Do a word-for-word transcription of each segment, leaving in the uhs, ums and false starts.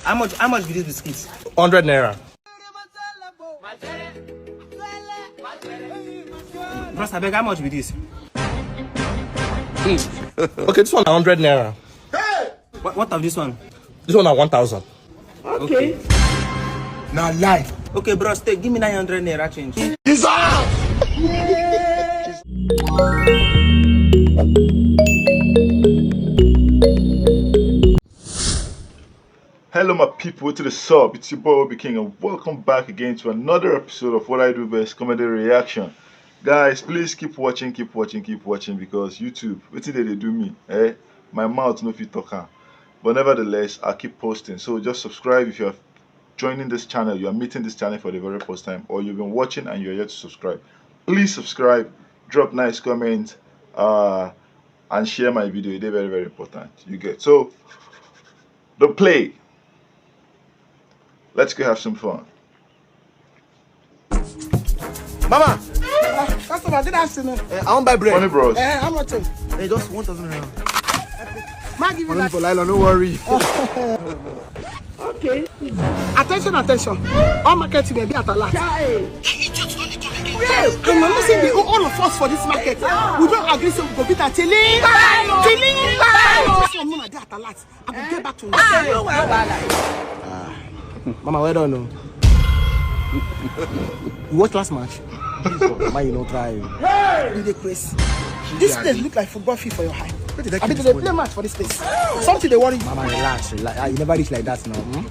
How much, how much be this biscuit? Hundred naira. Bros, abeg, how much be this? Okay, this one na hundred naira. What, what of this one? This one na one thousand. Okay. Na lie. Okay, bros, take, give me nine hundred naira change. Hello, my people, to the sub. It's your boy Obi King, and welcome back again to another episode of What I Do Best Comedy Reaction. Guys, please keep watching, keep watching, keep watching, because YouTube, wetin dey dey do me, eh? My mouth no fit talk am. But nevertheless, I keep posting. So just subscribe if you are joining this channel, you are meeting this channel for the very first time, or you've been watching and you're yet to subscribe. Please subscribe, drop nice comment, uh, and share my video. It's very, very important. You get so the play. Let's go have some fun. Mama! Ah, customer, good afternoon. Uh, I wan buy bread. Funny bros. Uh, how much? Uh, just one thousand naira. Ma give you that. For Lila, no worry. Okay. Attention, attention. All market will be at alert. Yes, and we're not saying the, all of us for this market. We don't agree, so we go beat at Tilly. Tilly. This one, no, at alert. I will get back to you. Ah, no wahala. Ah. Mama, well done, no. You watch last match? Man, you no try. You dey craze. This place look like football field for your eye. Abi dey play match for this place? Something dey worry you. Mama, relax, relax. Ah, you never reach like that now. Hmm?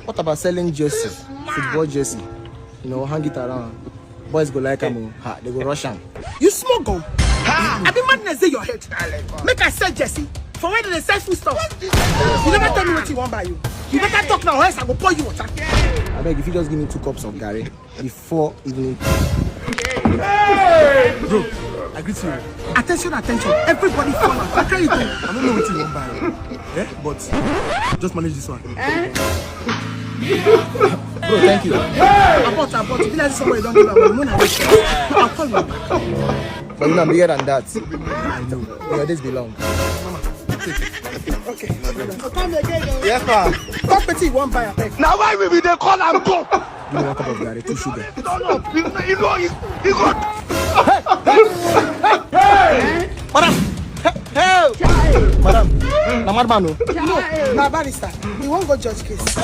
What about selling jersey, football jersey? You know, hang it around. Boys go like am o. Ha, they go rush am. You small go. Ha! Abi madness dey your head. Make I sell jersey for where they sell food stuff. You never tell me what you wan buy you. You better talk now, or else I go pour you water. Abeg, if you just give me two cups of garri before evening. Bro, I greet you. Attention, attention. Everybody fall out. I tell you. I don't know what you wan buy. Eh? But just manage this one. Eh? Bro, thank you. Abort, abort. Be like somebody don't give am. No, no, no. I'll call you. But you know, I'm bigger than that. I know. Your days be long. Okay. Come again. Yes, ma. Talk wetin you wan buy, abeg. Na why we be dey call am go? Give me one cup of garri, two sugar. No, no, you, you know, you, you got. Madam, hey, hey, madam, na madman o. No, na barrister. He wan go judge case. I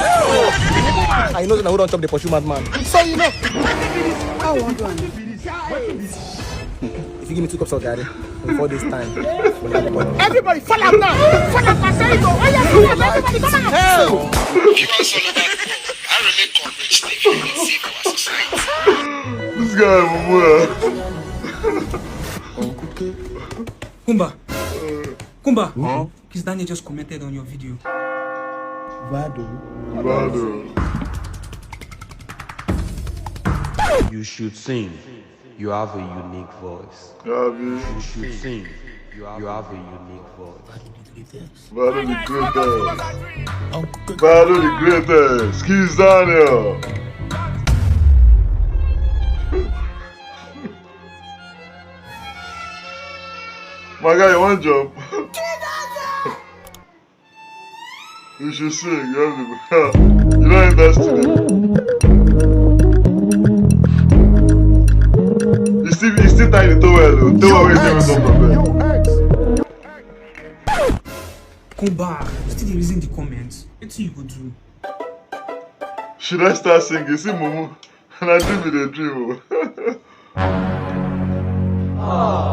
know say na who don chop the pursue madman. So you know. How I wan do am? If you give me two cups of garri in four days' time. Everybody, fall out now! Fall out, I say it, oh! Oh, yeah, fall out, everybody, come out! Hell! Viewers all over the world, I really encourage the viewers in our society. This guy, Mumura. Kumba. Kumba. Huh? Kiss Daniel just commented on your video. Vado. Vado. You should sing. You have a unique voice. Abi. You should sing. You have, you have a unique voice. Vado the greatest. Vado the greatest. Kiss Daniel. My guy, you wan jump? You should sing. You have to. You don't enter studio. You still, you still tie the towel, though. Towel wey dey on top of bed. Come back. You still dey reason the comments. Wetin you go do? Should I start singing? See, Mumu. Na dream you dey dream o.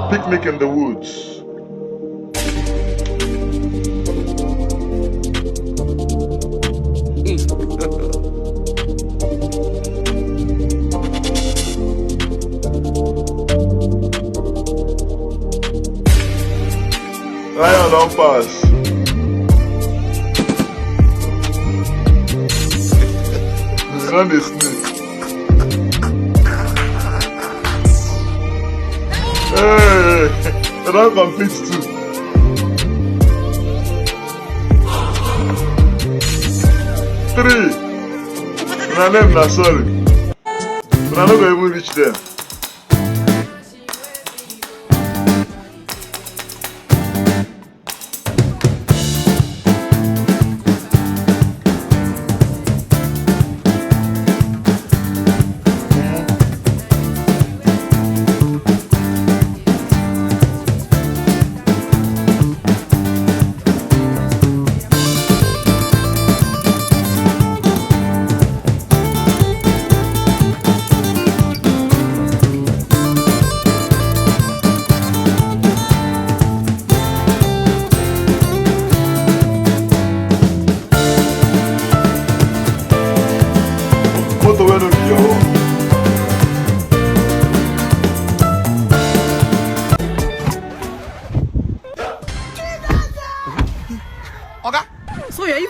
Picnic in the woods. Lion don pass. Dem don dey sneak. Hey, dem don complete two. Three. Una name na sorry. Una no go even reach dem.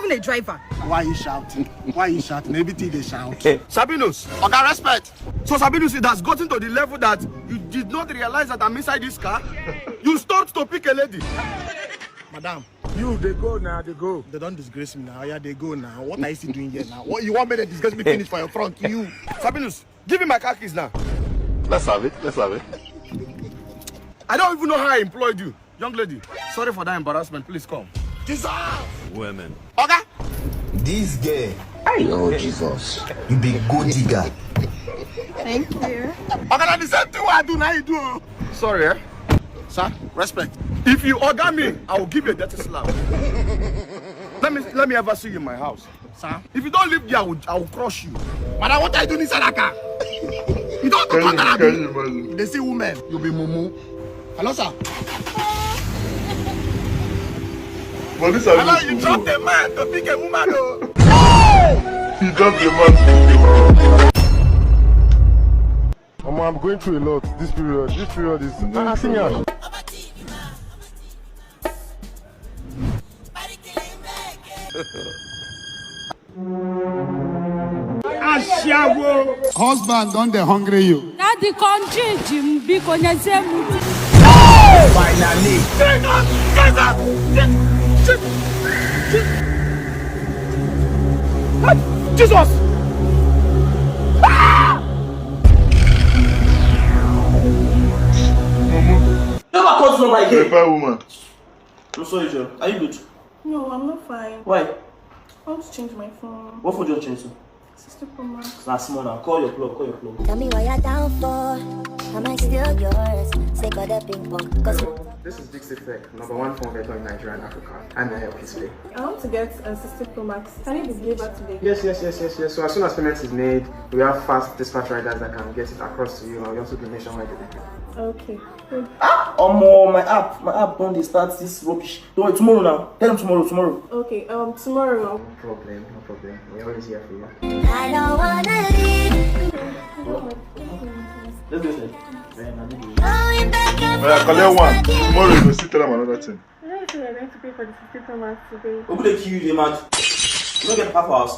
Even a driver. Why are you shouting? Why are you shouting? Everything they shout. Sabinus. Oga, respect. So Sabinus, it has gotten to the level that you did not realize that I'm inside this car. You stopped to pick a lady. Madam, you they go now, they go. They don't disgrace me now. Yeah, they go now. What are you still doing here now? What you want me to disgrace me finish for your front? You. Sabinus, give me my car keys now. Let's have it. Let's have it. I don't even know how I employed you. Young lady, sorry for that embarrassment. Please come. Jesus! Women. Oga! This girl. Hey, oh, Jesus. You be good digger. Thank you. Oga, na the same thing I do now you do. Sorry, eh? Sir, respect. If you order me, I will give you a dirty slap. Let me let me ever see you in my house. Sir, if you don't live there, I will, I will crush you. Madam, what are you doing inside that car? You don't have to come that. Can you imagine? They see women, you be mumu. Hello, sir. But this is Hello, you dropped a man to pick a woman, though. He dropped a man to pick a woman. Omo, I'm going through a lot this period. This period is ah, ah, see me. Ashawo. Husband don dey hungry you. Daddy, come change him, biko, nyezie m. Finally. Jesus! Ah! Never call this number again. Prepare woman. I'm sorry, Joe. Are you good? No, I'm not fine. Why? I want to change my phone. What phone do you want to change to? Sixty Pro Max. Last month, now call your plug, call your plug. Tell me what you're down for. Am I still yours? Sick of the ping pong. Cause this is Dixie Tech, number one phone vendor in Nigeria and Africa. I'm your help today. I want to get a sixty Pro Max. Can it be delivered today? Yes, yes, yes, yes, yes. So as soon as payment is made, we have fast dispatch riders that can get it across to you, and we also do nationwide delivery. Okay. Ah, omo, my app, my app don dey start this rubbish. Don't worry, tomorrow now. Tell them tomorrow, tomorrow. Okay, um, tomorrow. No problem, no problem. We're always here for you. I don't wanna leave. Let's go inside. Going back and Oya, forth collect one. Again. Tomorrow you go still tell am another thing. I don't think we're going to pay for the sixty Pro Max today. Who dey kill you, dey mad? You no get papa for house.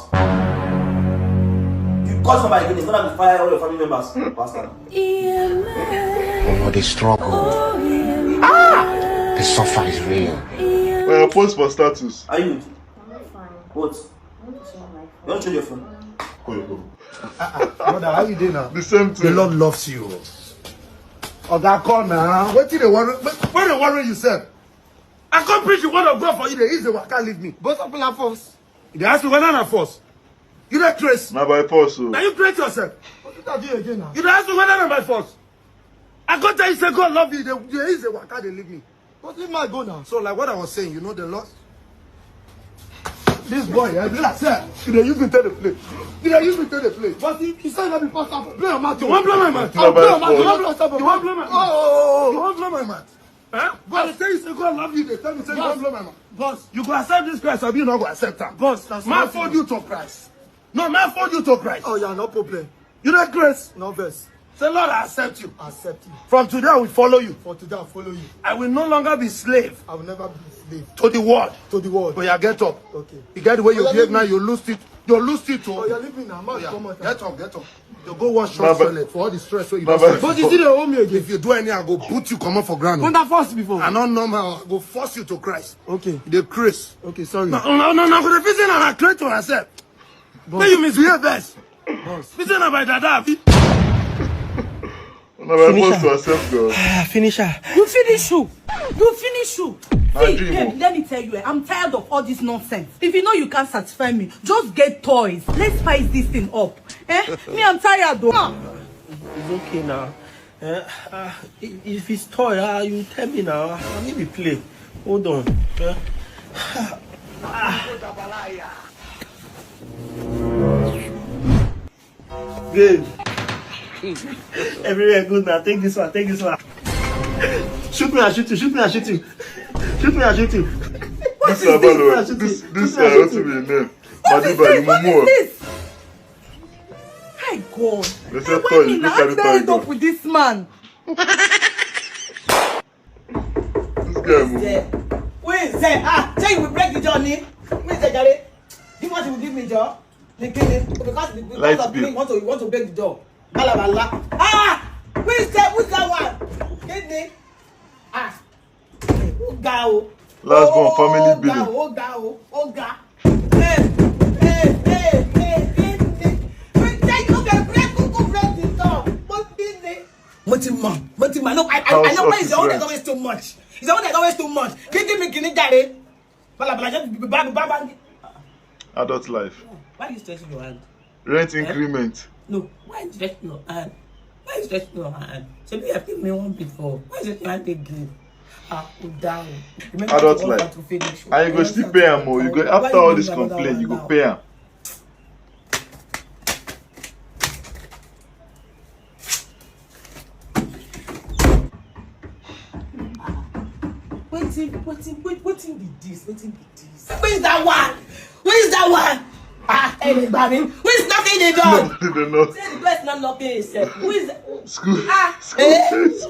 You cause somebody again, it's gonna be fire all your family members. Bastard. Omo, the struggle. The suffer is real. Well, post for status. Are you good? I'm not fine. What? I want to change my phone. You want to change your phone? Call your phone. Brother, how you doing now? The same thing. The Lord loves you. Oga, call now. Wetin dey worry? Where dey worry yourself? I come preach the word of God for you. Dey easy waka leave me. Both of una force. You dey ask me whether na force. You dey craze. Na by force o. Na you create yourself. What did I do again now? You dey ask me whether na by force. I go tell you say God love you. Dey dey easy waka dey leave me. But leave my go now. So like what I was saying, you know the Lord. This boy, I be like, sir, you dey use me tell the play. You dey use me tell the play. But he, he said that before, sir, blow your mouth. You wan blow my mouth? I'll blow your mouth. You wan blow my mouth? You wan blow my mouth? Oh, oh, oh, oh. You wan blow my mouth? Huh? But I tell you say God love you, dey tell me say you wan blow my mouth. Boss, you go accept this Christ, abi you no go accept am? Boss, that's my fold you to Christ. No, my fold you to Christ. Oh yeah, no problem. You dey craze? No vex. Say, Lord, I accept you. I accept you. From today, I will follow you. For today, I follow you. I will no longer be slave. I will never be slave. To the world. To the world. But you get up. Okay. You get the way you behave now, you lose it. You lose it. Oh, you leave me now. Man, come on. Get up, get up. You go wash your toilet for all the stress wey you don stress. But you still dey owe me again. If you do any, I go put you comot for ground. Una force before. I no normal. I go force you to Christ. Okay. You dey craze. Okay, sorry. No, no, no, no. Go dey feel say na create to accept. Make you misbehave first. Boss. Me say na my dada, abi? Una by force to accept God. Ah, finish her. You finish who? You finish who? See, babe, let me tell you, eh, I'm tired of all this nonsense. If you know you can't satisfy me, just get toys. Let's spice this thing up. Eh? Me, I'm tired though. It's okay now. Eh? Ah, if it's toy, ah, you tell me now. I need to play. Hold on. Eh? Ah. Good. Everywhere good now. Take this one. Take this one. Shoot me, I shoot you. Shoot me, I shoot you. Shoot me, I shoot you. What is this? This, this, uh, what is the name? What is this? What is this? Hi God. They say, why me now? How did I end up with this man? This guy move. Who is there? Ah, say you will break the journey. Who is there, Jare? Major, the killing, because the, because Light of bill. Killing, you want to, you want to break the door. Bala, bala. Ah! Who is that? Who is that one? Kidney. Ah! Ó ga o. Last born, family billing. Ó ga o, ó ga o, ó ga. Hey, hey, hey, hey, kidney. Wait, take, okay, break, go, go break the door. Mo ti mọ̀, mo ti mọ̀. No, I, I, I know why it's the one that's always too much. It's the one that's always too much. Kidney mi kìíní jàre. Bala, bala, just ba, ba, ba. Adult life. Why you stretching your hand? Rent increment. No, why you stretching your hand? Why you stretching your hand? Shebi you have given me one before. Why you stretching your hand again? Ah, go down. Adult life. And you go still pay am o. You go, after all this complaint, you go pay am. Wetin, wetin, wait, wetin be this? Wetin be this? Who is that one? Who is that one? Ah, anybody? Who is knocking the door? No, they don't know. Say the person not knocking himself. Who is that? School. Ah, school eh? Fees.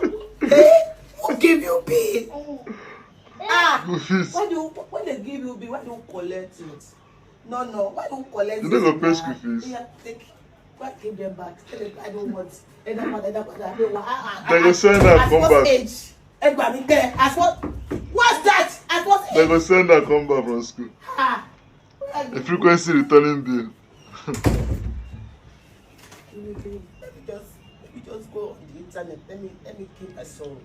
Eh? Who give you bill? Ah, school fees. Why do you, when they give you bill, why do you collect it? No, no. Why don't collect? You no go pay school fees. Yeah, take. Go and give them back. Tell them I don't want. Ẹ dá padà, ẹ dá padà. They go send that come back. At what age? Ẹ gbà mí kẹ́. At what? What's that? At what age? They go send that come back from school. Ah. The frequency returning bill. Let me just, let me just go on the internet. Let me, let me kill my soul.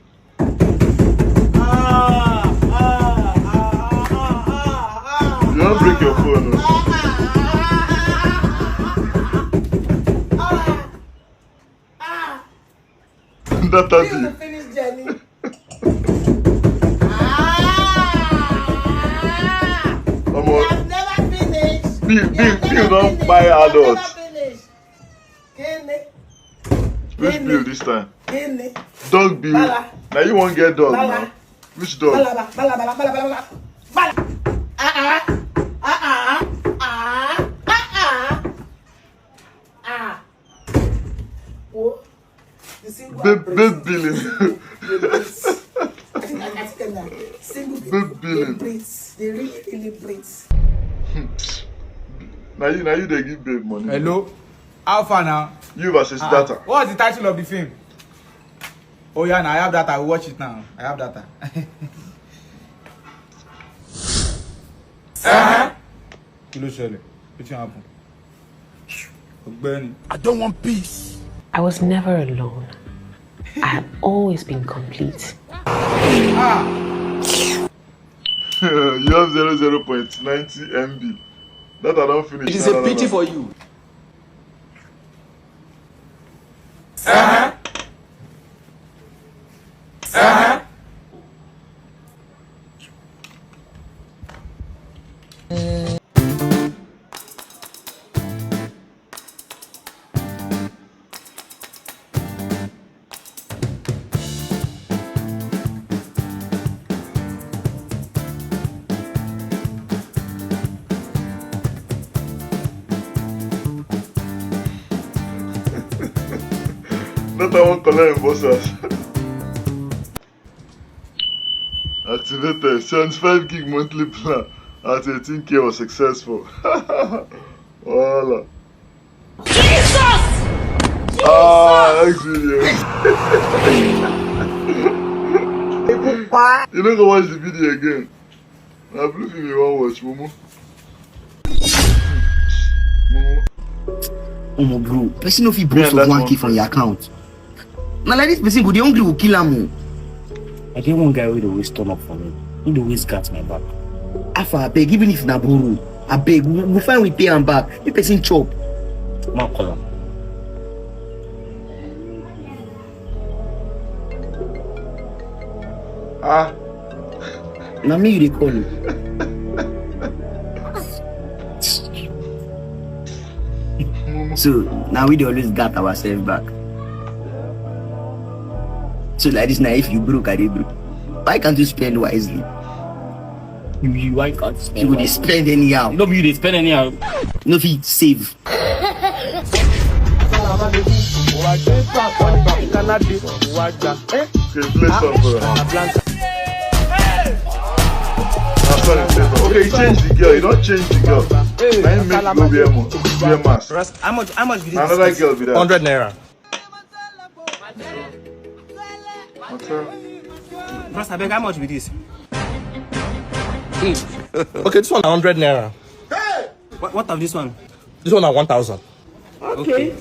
Ah, ah, ah, ah, ah, ah, ah. You don't break your phone, no? Ah, ah, ah, ah, ah, ah, ah, ah, ah. Data bill. Finish journey. Ah! Omo. We have never finished. Bill, bill, bill don buy adult. Kene. Which bill this time? Kene. Dog bill. Bala. Now you won't get dog now. Which dog? Bala, bala, bala, bala, bala, bala. Bala. Ah, ah. Ah, ah. Ah, ah. Ah. Oh. Babe, babe billing. Babe billing. They really, really breathe. Now you, now you they give babe money. Hello, how far now? You versus data. What's the title of the film? Oh yeah, now I have data. I will watch it now. I have data. Uh-huh. Kí ló ṣẹlẹ̀? Wetin happen? Ọ̀gbẹ́ni. I don't want peace. I was never alone. I have always been complete. Ah! You have zero zero point ninety M B. That I don't finish. It is a pity for you. Uh-huh. Uh-huh. Not I wan collect im boss house. Activated seventy-five gig monthly plan at eighteen K was successful. Voila. Jesus! Ah, next video. You no go watch the video again. Na blue film you wan watch, mumu. Mumu. Omo bro, person no fit borrow one K from your account. Na like this person go dey hungry go kill am o. I get one guy wey dey always turn up for me. He dey always gat my back. Afa, abeg, even if na borrow, abeg, we, we find we pay am back. Make person chop. Ma call am. Ah. Na me you dey call o. So now we dey always gat ourselves back. So like this now, if you broke, I dey broke. Why can't you spend wisely? You, you why can't spend? You go dey spend anyhow. No be you dey spend anyhow. No fit save. Okay, play song for her. That's not a play song. Okay, you change the girl. You don't change the girl. Na him make Go wear mo-, wear mask. Bros, how much? How much be this? Another girl be that. Hundred naira. Matter. Bros, I beg, how much be this? Okay, this one hundred naira. What, what of this one? This one na one thousand. Okay.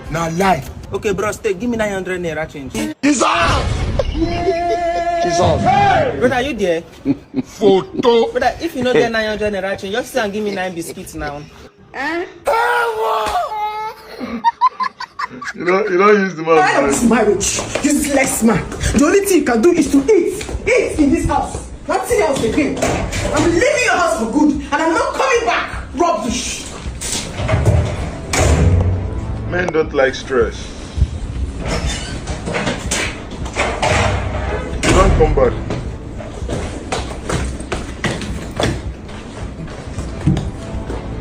Na lie. Okay, bros, take, give me nine hundred naira change. Jesus. Jesus. Brother, you there? Photo. Brother, if you no get nine hundred naira change, just sit and give me nine biscuits now. You don't, you don't use the mouth. Tired of this marriage. Useless man. The only thing you can do is to eat. Eat in this house. Nothing else again. I'm leaving your house for good and I'm not coming back. Rubbish. Men don't like stress. You don't come back.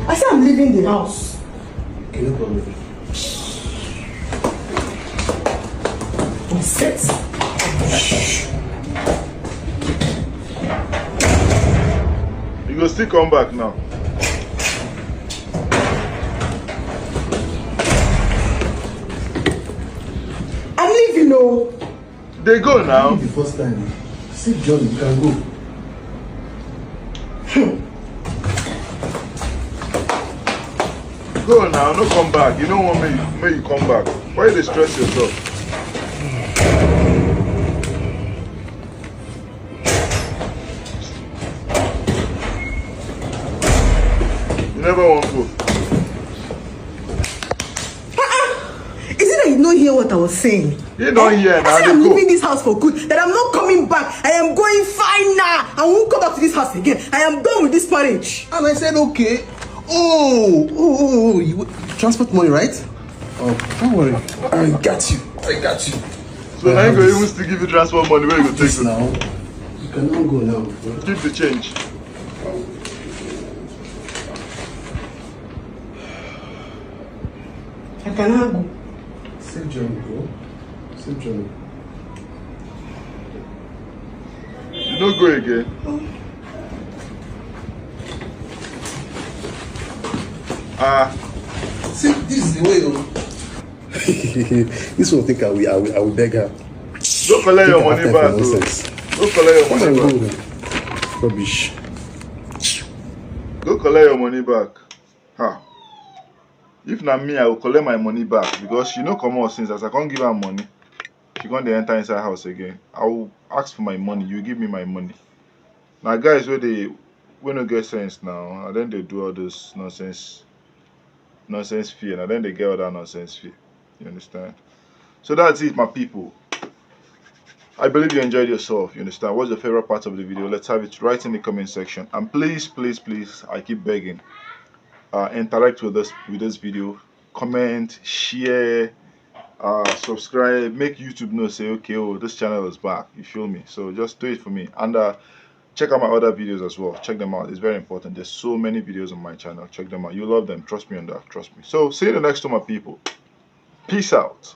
I say I'm leaving the house. Can you come with me? I'm set. You go still come back now. I'm leaving, oh. They go now. The first time. See, John, you can go. Go now, no come back. You don't want me, me you come back. Why you dey stress yourself? You never want go. Is it that you don't hear what I was saying? You don't hear I now. said I'm They go. Leaving this house for good. That I'm not coming back. I am going far now. I won't come back to this house again. I am done with this marriage. And I said, okay. Oh, oh, oh, oh, you transport money, right? Oh, don't worry. I got you. I got you. So now you go even still give you transport money where you go take This it. Now, you cannot go now. Keep the change. I cannot go. Save Johnny, bro. Save Johnny. You no go again. Ah, See, this is the way. Oh. This one think I will, I will, I will beg her. Go collect your Take money her back, after bro. Nonsense. Go collect your Come money on, back. Go. Rubbish. Go collect your money back. Ha. If na me, I will collect my money back because she no comot since as I can't give her money. She can't dey enter inside house again. I will ask for my money. You give me my money. Now guys, where they, we no get sense now. And then they do all this nonsense, nonsense fear. And then they get all that nonsense fear. You understand? So that's it, my people. I believe you enjoyed yourself. You understand? What's your favorite part of the video? Let's have it right in the comment section. And please, please, please, I keep begging, uh, interact with us with this video. Comment, share, uh, subscribe. Make YouTube know, say, okay, oh, this channel is back. You feel me? So just do it for me. And uh, check out my other videos as well. Check them out. It's very important. There's so many videos on my channel. Check them out. You love them. Trust me on that. Trust me. So see you in the next one, my people. Peace out.